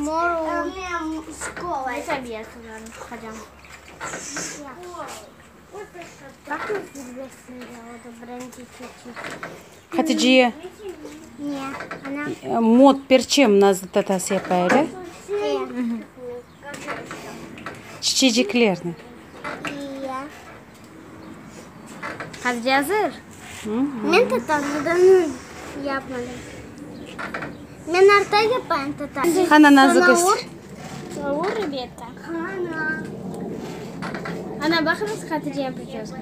Mor Hatice, mot perçem Nazlı tatası yapa edi. Çiçeciklerni. Hatice azır? Men tatamdan yapmadım. Men arta yapayım tata. Qana Nazlı köster. Ana, baqıñız Hatice'niñ priçoskasına.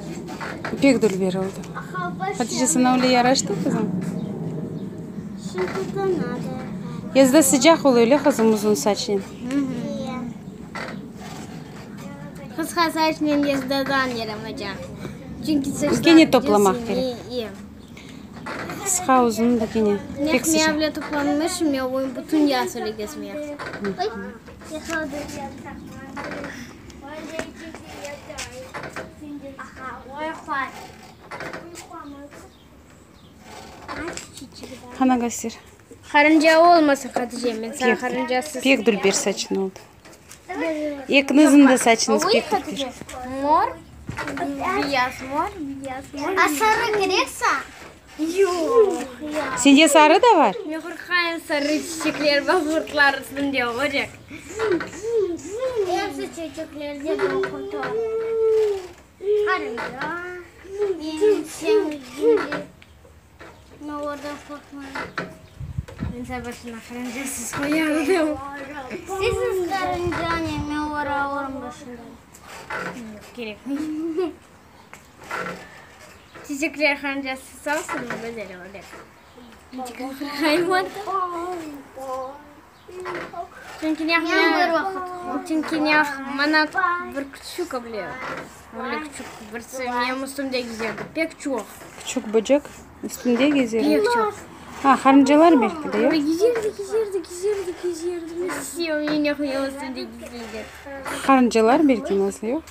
Pek dülber oldı. Hatice, sana öyle yaraştı, qızım? Yazda sıcaq oluyor, öyle, qızım, uzun saçnen? Qısqa saçnen yazdadan yaramacaq. Çünki saçlar Kene toplamaq kerek. Qısqa, uzun da kene pek sıcaq. Men bile toplanmışım, men oyun bütün yaz öyle gezmeyim. Qana köster. Qarınca olmasın, Hatice, men sana qarıncasız. Pek dülber saçın oldı. Ekiñizniñ de saçıñız pek dülber. Mor, beyaz mor, beyaz mor. A sarı kereksa? Yoq. Sende sarı da bar? Men qorqayım sarı çiçekler balqurtlar üstünde olacaq. Episi çiçeklerde balqurt bar. Qarınca, Men olardan qorqmayım. Men sana başına qarıncasız qoyardım. Sizsiz qarıncanen men oları alırım başından. Yoq, kerekmey. Çiçekler qarıncasız olsun, güzel olur. Qorqayım ondan. Çünki çünki mana bir küçük öyle, öyle küçük birisi menim üstümde gezerdi, pek çoq. Küçük böcek üstünde gezerdi? Pek çoq. Ha, qarıncalar belki de, yoq? Gezerdi, gezerdi, gezerdi, gezerdi. Men üstümde gezerdi. Qarıncalar belki, Nazlı, yoq?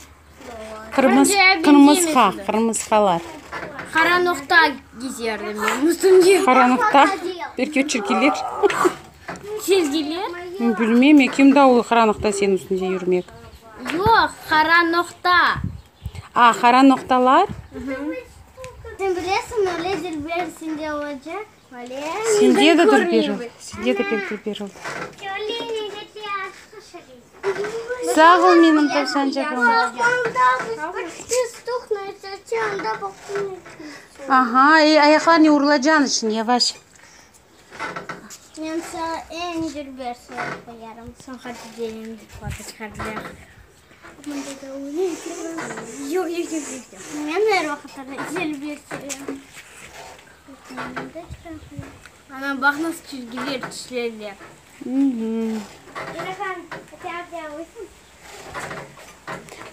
Qırmısqa, qırmısqalar. Qara noqta gezerdi menim üstümde. Qara noqta? Belki o çirkiler. Çizgiler? Bilmeyim, kim da o qara noqta seniñ üstünde yürmek? Yoq, qara noqta. A, qara noqtalar? Sen bilesiñ, öyle dülber sende olacaq. Sende de dülber oldı. Sende de pek dülber oldı. Sağ ol, menim tavşançığım. Aha, ayaqlarınen urulacañ şimdi, yavaş. Men saña eñ dülber soyup qoyarım. Soñ Hatice'niñ diqqatı çıqaracaq. Yoq, yoq, yoq, yoq. Men er vaqıt dülber sevem. Ana, baq nasıl çizgiler tişlerler.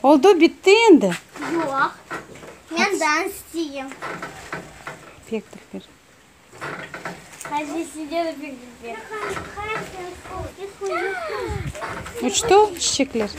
Oldı, bitti endi. Yoq. Men dans isteyim. Pek dülber. Uçtı çiçekler.